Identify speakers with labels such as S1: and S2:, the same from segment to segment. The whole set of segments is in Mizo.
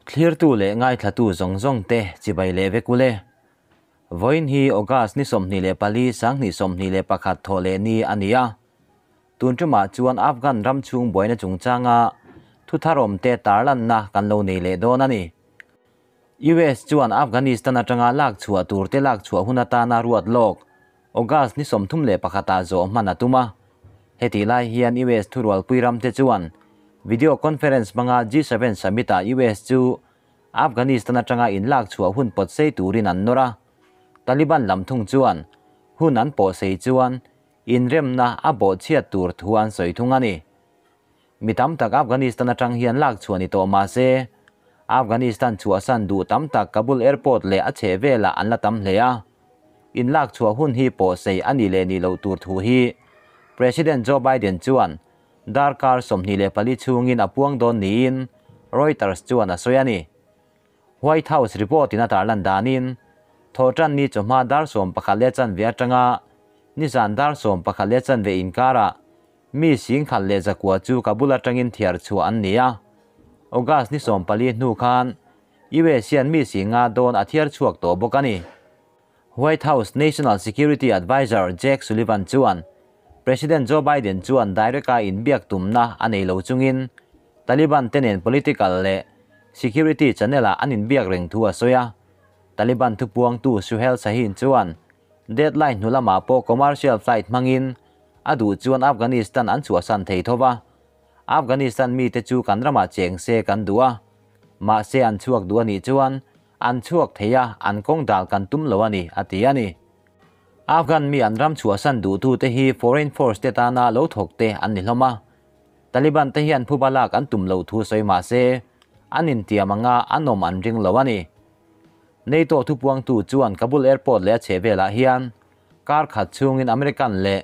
S1: Thlirtu leh ngaithlatu zawng zawng te chibai leh vek ule. Vawiin hi August ni 24 2021 thawh leh ni a ni a. Tun tumah chuan Afghan ram chhung buaina chungchanga thutharawm te tarlanna kan lo nei leh dawn a ni. US chuan Afghanistan atanga lak chhuah tur te lak chhuah hun atana ruat lawk August ni 31 ah zawh hman a tum a. Heti lai hian US thurualpui ram te chuan video conference hmanga G7 summit ah US chu Afghanistan atanga in lak chhuah hun pawt sei turin an nawr a. Taliban lam thung chuan hun an pawh sei chuan inremna a bawh chhiat tur thu an sawi thung a ni. Mi tam tak Afghanistan atang hian lak chhuah ni tawh mah se Afghanistan chhuahsan duh tam tak Kabul airport leh a chheh velah an la tam hle a. In lak chhuah hun hi pawh sei a ni leh ni loh tur thu hi President Joe Biden chuan darkar 24 chhungin a puang dawn niin Reuters chuan a sawi a ni. White House report in a tarlan danin thawhtan ni chawhma dar 11:15 atanga nizan dar 11:15 inkara mi 10,100 chu Kabul atangin thiar chhuah an ni a. August ni 14 hnu khan US hian mi 50 dawn a thiar chhuak tawh bawk a ni. White House National Security Advisor Jake Sullivan chuan President Joe Biden chuan direct a inbiak tumna a nei lo chungin Taliban tenen political leh security channel a an inbiak reng thu a sawi a. Taliban thupuang tu Suhail Shaheen chuan deadline hnu lamah pawh commercial flight hmangin a duh chuan Afghanistan an chhuahsan thei thova. Afghanistan mi te chu kan ramah cheng se kan duh a. Mah se an chhuak duh anih chuan an chhuak thei a, an kawng dal kan tum lo a ni, a ti a ni. Afghan mi an ram chhuahsan duh tu te hi foreign force te tana lo thawk te an ni hlawm a. Taliban te hian phuba lak an tum lo thu sawi mah se an intiam anga an awm an ring lo a ni. NATO thupuang tu chuan Kabul airport leh a chheh velah hian kar khat chhungin American leh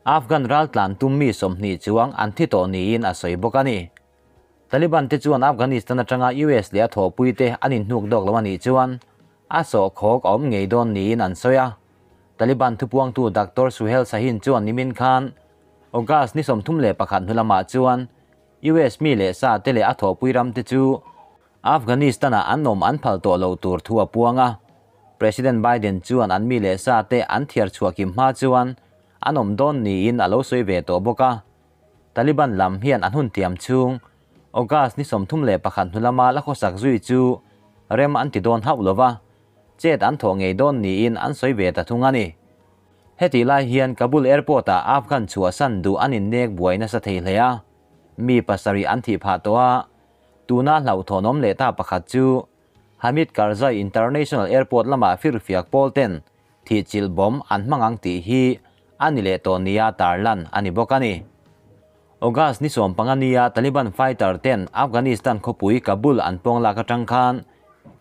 S1: Afghan ral tlan tum mi 20 chuang an thi tawh niin a sawi bawk a ni. Taliban te chuan Afghanistan atanga US leh a thawhpui te an inhnuk dawk lo anih chuan a sawh khawk a awm ngei dawn niin an sawi a. Taliban thupuang tu Dr. Suhail Shaheen chuan nimin khan August ni 31 hnu lamah chuan US mi leh sa te leh a thawhpui ram te chu Afghanistan ah an awm an phal tawh lo tur thu a puang a. President Biden chuan an mi leh sa te an thiar chhuah kim hma chuan an awm dawn niin a lo sawi ve tawh bawk a. Taliban lam hian an hun tiam chhung August ni 31 hnu lama la khawsak zui chu rem an ti dawn hauh lova, chet an thawh ngei dawn niin an sawi ve ta thung a ni. Heti lai hian Kabul airport ah Afghan chhuahsan duh an innek buai nasa thei hle a. Mi 7 an thih phah tawh a. Tuna hlauhthawnawm leh ta pakhat chu Hamid Karzai International Airport lamah firfiak pawl ten thi chil bom an hmangang tih hi ani leh tawh nia tarlan ani bawk a ni. August ni 15 nia Taliban fighter ten Afghanistan khawpui Kabul an pawng lak atang khan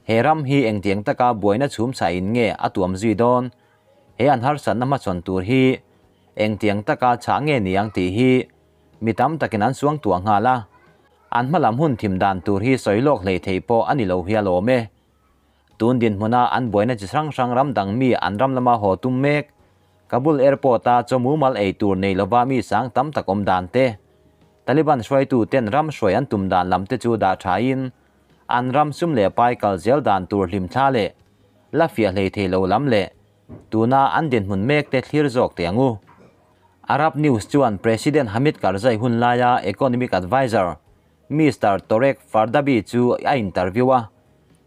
S1: he ram hi engtiang taka buaina chhum chha in nge a tuam zui dawn. He an harsatna hmachhawn tur hi engtiang taka chhah nge niang tih hi mi tam takin an suang tuah nghal a. An hmalam hun thim dan tur hi sawi lawk hlei thei pawh ani lo hi a lawm e. Tun din hmuna an buaina chi hrang hrang ram dang mi an ram lama haw tum mek Kabul airport a chawmu mal ei tur nei lova mi sang tam tak awm dan te. Taliban hruaitu ten ram hruai an tum dan lam te chu dah tha in an ram sum leh pai kal zel dan tur hlim thla leh la fia hlei thei lo lam leh tuna an din hmun mek te thlir zawk te angu. Arab News chuan President Hamid Karzai hun laia Economic Advisor Mr. Torek Fardabi chu a interview a.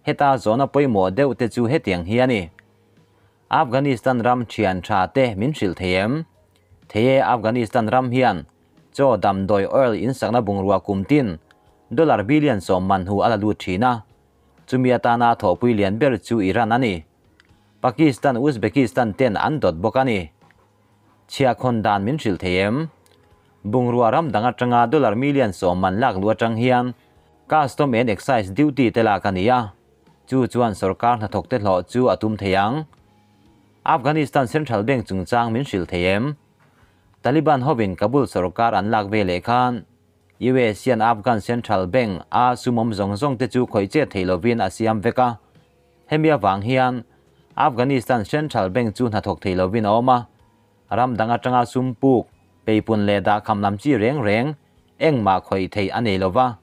S1: Heta zona pawimawh deuh te chu hetiang hi a ni. Afghanistan ram thian tha te min hril theiem. Theye Afghanistan ram hian chaw dam doi oil in sakna bungrua kumtin dollar billion som man hu ala lu thina. Chumi atana thawhpui lian ber chu Iran ani. Pakistan, Uzbekistan ten an dot bawk ani. Chhia khawn dan min hril theiem. Bungrua ram dang atanga dollar million som man lak lu atang hian custom and excise duty te lak ani a. Chu chuan sarkar hnathawk te hlawh chu a tum theiang. Afghanistan Central Bank chungchang min hril theiem. Taliban hovin Kabul sarkar an lak ve leh khan US hian Afghan Central Bank a sumawm zawng zawng te chu khawih che thei lovin a siam vek a. Hemi awang hian Afghanistan Central Bank chu hnathawk thei lovin a awm a. Ram dang atanga sum puk peipun leh dah kham lam chi reng reng engmah khawih thei a nei lova.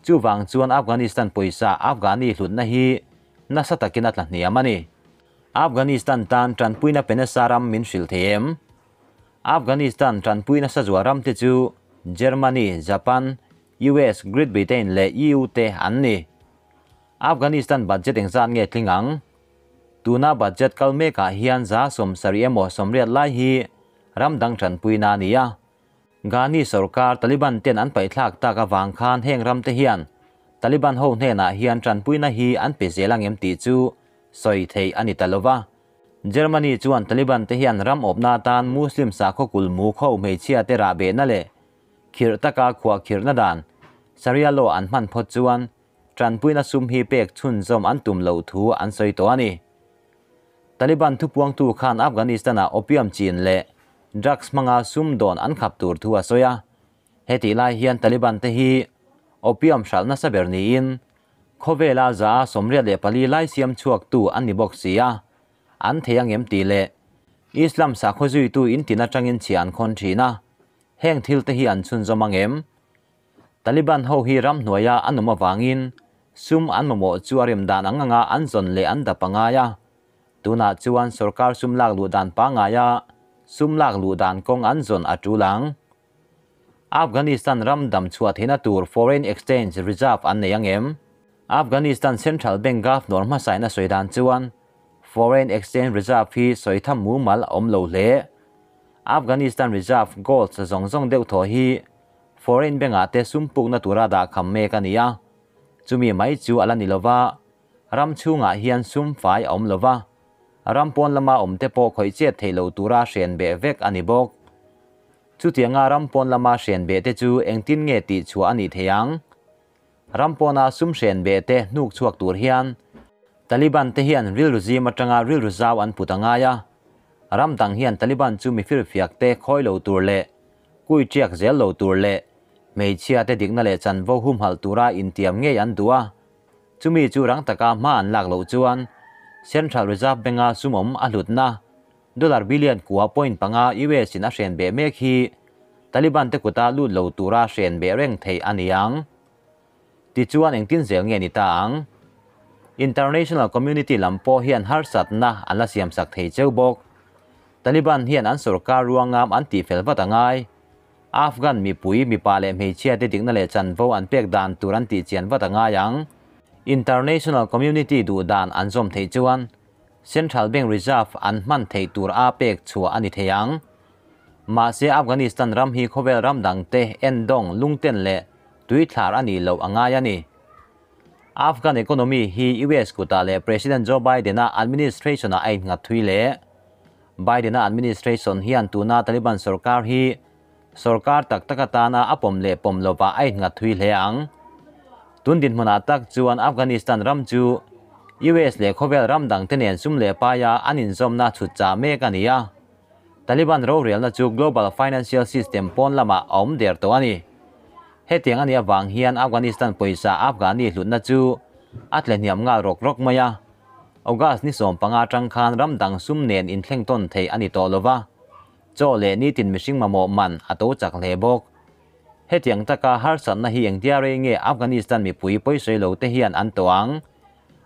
S1: Chuvang chuan Afghanistan pawisa Afghani hlutna hi nasa takin a tla hniam a ni. Afghanistan tan tanpuina pe nasa ram min hrilh thei em? Afghanistan tanpui nasa zual ram te chu Germany, Japan, US, Great Britain leh EU te an ni. Afghanistan budget engzat nge tling ang? Tuna budget kal mekah hian 70 emaw 80 lai hi ram dang tanpuina a ni a. Ghani sarkar Taliban ten an paithlak tak awang khan heng ram te hian Taliban ho hnenah hian tanpuina hi an pe zelang em ti chu soi thei ani talova. Germany chuan Taliban te hian ram opna tan Muslim sakhaw kulmu kho hmeichhia te rah be na le khir taka khua khir na dan Sharia law an hman phawt chuan tanpuina sum hi pek chhun zawm an tum lo thu an sawi tawh a ni. Taliban thupuang tu khan Afghanistan a opium chin le drugs hmanga sum dawn an khap tur thu a sawi a. Heti lai hian Taliban te hi opium hralh nasa ber niin khawvela 84 lai siam chhuak tu an ni bawk si a. An thei ang em ti le Islam sakhaw zui tu in tina tangin chi an khawn thina heng thil te hi an chhun zawm ang em. Taliban ho hi ram hnuaia an awm awangin sum an mamawh chu a rem dan ang anga an zawn leh an dap angai a. Tunah chuan sarkar sum lak luh dan pangaia sum lak luh dan kawng an zawn a tul ang. Afghanistan ram dam chhuah theihna tur foreign exchange reserve an nei ang em? Afghanistan Central Bank Governor hmasaina sawi dan chuan foreign exchange reserve hi sawi tham mumal a awm lo hle. Afghanistan reserve gold zawng zawng deuh thaw hi foreign bank ah te sum pukna tura dah kham mek a ni a. Chumi mai chu ala ni lova ram chhungah hian sum fai a awm lova ram pawn lama awm te pawh khawih chet thei lo tura hren be vek a ni bawk. Chutianga ram pawn lama hren be te chu engtin nge tih chhuah a ni thei ang. Ram pawna sum hren be te hnuk chhuak tur hian Taliban te hian rilru zim atanga rilru zau an put angai a. Ram dang hian Taliban chu mi firfiak te khawi lo tur leh kui tiak zel lo tur leh hmeichhia te dikna leh chanvo humhal tura intiam ngei an duh a. Chumi chu rang taka hma an lak loh chuan Central Reserve Bank a sumawm a hlutna dollar billion 9.5 US in a hren be mek hi Taliban te kuta lut lo tura hren be reng thei a ni ang. Ti chuan engtin zel nge ni ta ang. International community lam pawh hian harsatna an la siam sak thei cheu bawk. Taliban hian an sarkar ruangam an ti fel vat angai. Afghan mipui mipa leh hmeichhia te dikna leh chanvo an pek dan tur an tih chian vat angai ang. International community duh dan an zawm thei chuan Central Bank Reserve an hman thei tur a pek chhuah a ni thei ang. Mahse Afghanistan ram hi khawvel ram dang te endawng lungten leh tui thlar a ni lo angai a ni. Afghan economy hi US kuta leh President Joe Biden a administration a ain nghat thui le. Biden a administration hian tuna Taliban sarkar hi sarkar tak taka tana a pawm leh pawm lova ain nghat thui hle ang. Tun din hmunah tak chuan Afghanistan ram chu US leh khawvel ram dang te nen sum leh paia an inzawmna chhut cha mek a ni a. Taliban rorelna chu global financial system pawn lama a awm der tawh a ni. Hetiang a ni awang hian Afghanistan pawisa Afghani hlutna chu a tle hniam ngal rawk rawk mai a. August ni 15 tang khan ram dang sum nen inthleng tawn thei a ni tawh lova. Chaw leh nitin mihring mamawh man a to chak hle bawk. Hetiang taka harsatna hi engtia rei nge Afghanistan mipui pawisawi lo te hian an tawh ang.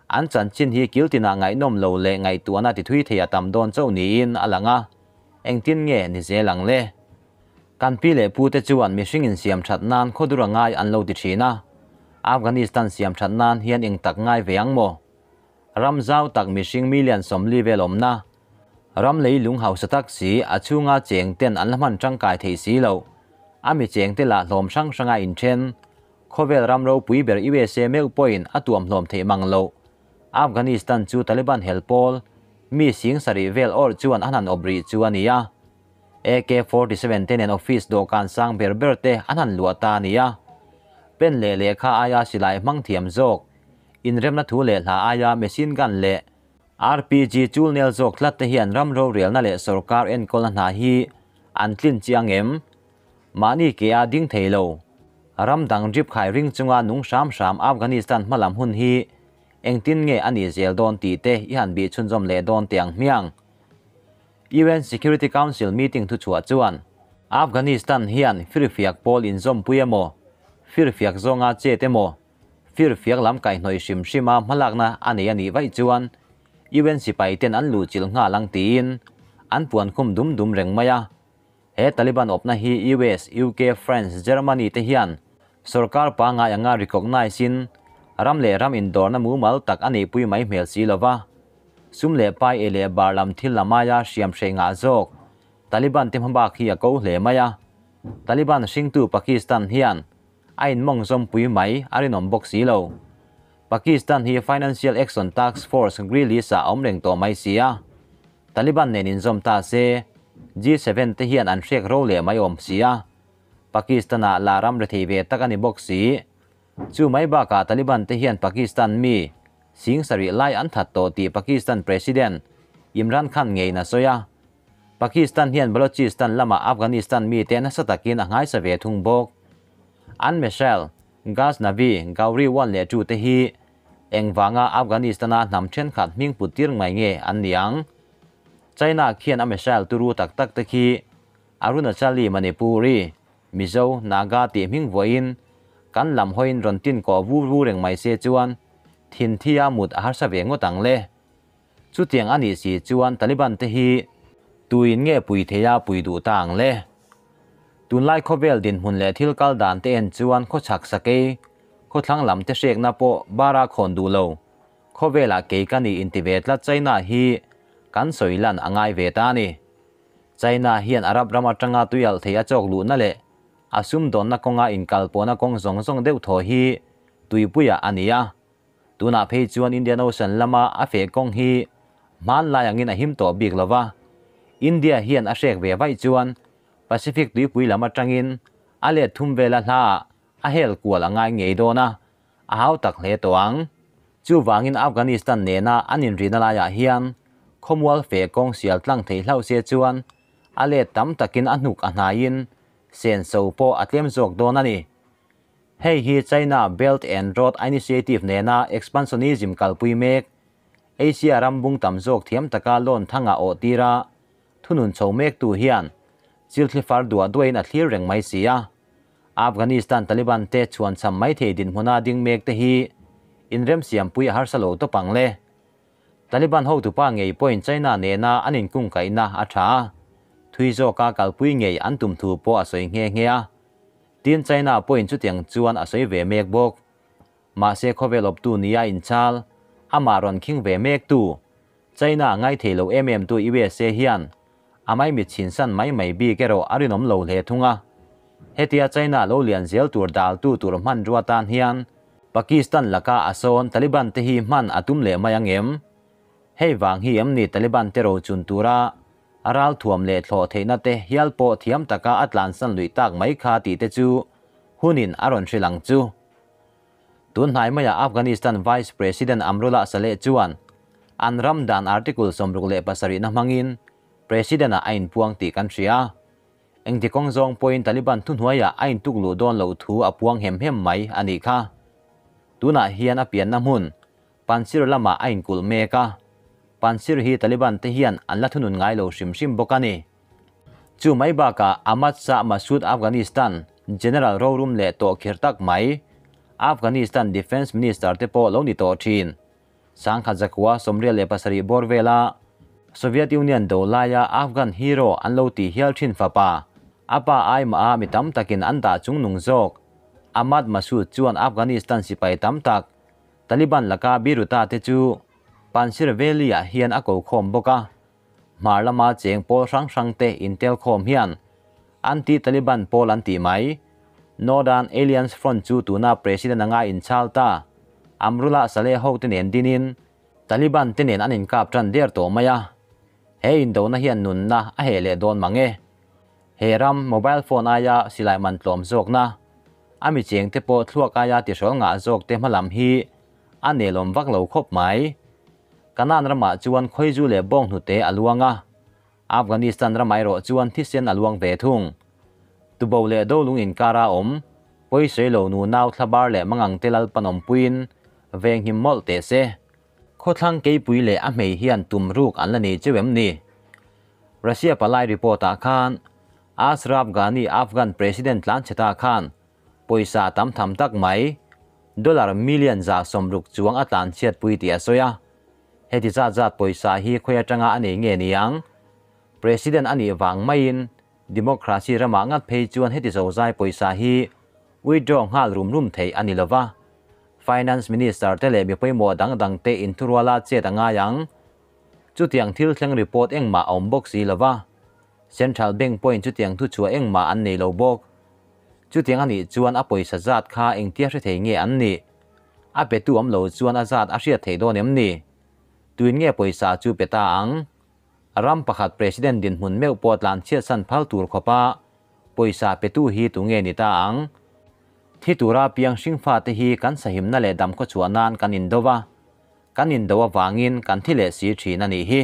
S1: An chanchin hi kiltina ngaihnawm lo leh ngaihtuahna ti thui thei a tam dawn chauh niin a lang a. Engtin nge ni zel ang le. Kan pi leh pu te chuan mihring in siam that nan khawdur angai an lo ti thin a. Afghanistan siam that nan hian eng tak ngai ve ang maw. Ram zau tak mihring million 40 vel awmna. Ram lei lung hausa tak si a chhunga cheng ten an la hman tangkai thei si lo. Ami cheng te lah hlawm hrang hranga inthen. Khawvel ram ropui ber USA meuh pawhin a tuam hlawm thei mang lo. Afghanistan chu Taliban hel pawl mi sing sari vel or chuan an han awp rih chu a ni a. AK-47 te nen office dawhkan sang ber ber te an han luah ta a ni a. Pen leh lehkha aia silai hmang thiam zawk. Inremna thu leh hla aia machine gun leh RPG chul nel zawk tlat te hian ram rorelna leh sarkar enkawlna hna hi an tlin chiang em. Mahni ke a ding thei lo. Ram dang drip khai ring chunga nung hram hram Afghanistan hmalam hun hi engtin nge ani zel dawn ti te i han bi chhunzawm leh dawn tiang hmiang. UN Security Council meeting thu chhuah chuan Afghanistan hian firfiak pawl inzawm pui emaw firfiak zawnga chet emaw Firfiak lam kaihhnawih hrim hrima hmalakna a nei a nih vaih chuan UN sipai ten an luhchilh nghal ang tiin an puan khum dum dum reng mai a. He Taliban awpna hi US, UK, France, Germany te hian sorkar pangngai anga recognise in ram leh ram indawrna mumal tak a neihpui mai hmel si lova, sum leh pai ei leh bar lam thil lam aia hriam hrei ngah zawk Taliban te hmabak hi a ko hle mai a. Taliban hringtu Pakistan hian a inmawng zawmpui mai a rinawm bawk si lo. Pakistan hi Financial Action Task Force gree list ah a awm reng tawh mai si a. Taliban nen inzawm ta se, G7 te hian an hrek ro leh mai awm si a. Pakistan-ah la ram rethei ve tak a ni bawk si. Chu mai bakah Taliban te hian Pakistan mi sing sarih lai an that tawh tih Pakistan President Imran Khan ngeiin a sawi a. Pakistan hian Balochistan lamah Afghanistan mite nasa takin a nghaisa ve thung bawk. An missile, Ghaznavi, Gauri 1 leh 2 te hi Engvanga Afghanistan-a hnam thenkhat hming put tir mai nge an ni ang? China khian a missile turu tak tak te khi Arunachali, Manipuri, Mizo, Naga tih hming vuahin kan lam hawiin rawn tin kawh vu vu reng mai se chuan thin thia mut a harsa ve ngawt ang le. Chutiang a nih si chuan Taliban te hi tuin nge pui theia pui duh ta ang le? Tunlai khawvel dinhmun leh thil kal dan te en chuan khawchhak sakei Khawthlang lam te hrekna pawh bara khawn duh lo. Khawvelah kei ka ni inti ve tlat China hi kan sawi lan a ngai ve ta a ni. China hian Arab ram atanga tuialh thei a chawk luhna leh a sumdawnna kawnga inkalpawhna kawng zawng zawng deuh thaw hi tuipuiah a ni a. Tunah phei chuan Indian Ocean lama a feh kawng hi hmanlai angin a him tawh bik lo va. India hian a hrek ve vaih chuan Pacific tuipui lam atangin a let thum vela hlaah A hel kual a ngai ngei dawn a, a hau tak hle tawh ang. Chuvangin Afghanistan nena an inrina laiah hian khawmual feh kawng sial tlang thei hlauh se chuan a let tam takin a hnuk a hnaiin senso pawh a tlem zawk dawn a ni. Hei hi China Belt and Road Initiative nena expansionism kalpui mek Asia ram bung tam zawk thiam taka loan thanga awh tira thunun chho mektu hian chilthli far duah duahin a thlir reng mai si a. Afghanistan Taliban te chuan cham mai thei dinhmuna ding mek te hi inremsiampui a harsa lo tawp ang le. Taliban hotupa ngei pawhin China nena an inkungkaihna a tha a, thui zawka kalpui ngei an tum thu pawh a sawi nghe nghe a. Tin China pawhin chutiang chuan a sawi ve mek bawk. Mahse khawvel awptu nia inchal, amah rawn khing ve mektu, China ngaithei lo em em tu USA hian a maimit chhinsan mai mai bik erawh a rinawm lo hle thung a. Hetia China lo lian zel tur daltu tur hmanrua tan hian Pakistan laka a sawn Taliban te hi hman a tum leh mai ang em? Hei vang hi em ni Taliban te rochun tura a ralthuam leh thlawh theihna te hial pawh thiam taka a tlansan luih tak mai kha tih te chu hunin a rawn hrilh ang chu. Tun hnai maiah Afghanistan Vice President Amrullah Saleh chuan an ram dan Article 67 na hmangin President-ah a inpuang tih kan hria. Engti kawng zawng pawhin Taliban thuhnuaiah a intuk luh dawn loh thu a puang hem hem mai a nih kha. Tunah hian a pianna hmun Panjshir lamah a inkulh mek a, Panjshir hi Taliban te hian an la thunun ngai lo hrim hrim bawk a ni. Chu mai bakah Ahmad Shah Massoud Afghanistan General rorum leh tawh khir tak mai, Afghanistan Defence Minister te pawh lo ni tawh thin. 1987 bawr vela Soviet Union do laia Afghan hero an lo tih hial thin fapa, a pa ai mah a mi tam takin an dah chungnung zawk. Ahmad Massoud chuan Afghanistan sipai tam tak Taliban laka biruta te chu Panjshir Valley ah hian a ko khawm bawk a. Hmar lama cheng pawl hrang hrang te intel khawm hian anti-Taliban pawl an tih mai. Northern Alliance Front chu tuna President anga inchhal ta Amrullah Saleh ho te nen dinin Taliban te nen an inkap tan der tawh mai a. He indona hian nunna a heh leh dawn mang e. He ram mobile phone aia silai man tlawm zawkna, a mi cheng te pawh thluak aia tihrawl ngah zawk te hmalam hi a nelawm vak lo khawp mai. Kanan ramah chuan khawizu leh bawng hnute a luang a, Afghanistan ramah erawh chuan thisen a luang ve thung. Tubo leh Dolung inkara awm, pawisawi lo nu nau thlabar leh mangang te lalpan awmpuiin venghim mawlh teh se. Khawthlang keipui leh a hmei hian tum ruk an la nei cheu em ni? Russia palai report-ah khan Ashraf Ghani Afghan President tlanchheta khan pawisa tam tham tak mai. Dollar million 160 chuang a tlan chhiat pui tih a sawi a. Heti zat zat pawisa hi khawi atanga a nei nge niang? President a nih vang maiin Democracy ramah ngat phei chuan heti zozai pawisa hi withdraw nghal rum rum theih a ni lova. Finance Minister te leh mi pawimawh dang dang te inthuruala chet a ngai ang. Chutiang thil thleng report engmah a awm bawk si lova. Central Bank pawhin chutiang thu chhuah engmah an nei lo bawk. Chutiang a nih chuan a pawisa zat kha engtia hre thei nge an nih? A petu awm lo chuan a zat a hriat theih dawn em ni? Tuin nge pawisa chu pe ta ang? Ram pakhat President dinhmun meuh pawh tlan chhiatsan phal tur khawpa pawisa petu hi tu nge ni ta ang? Thi tura piang hringfa te hi kan sahimna leh damkhaw chhuah nan kan indo va, kan indo avangin kan thi leh si thin a nih hi.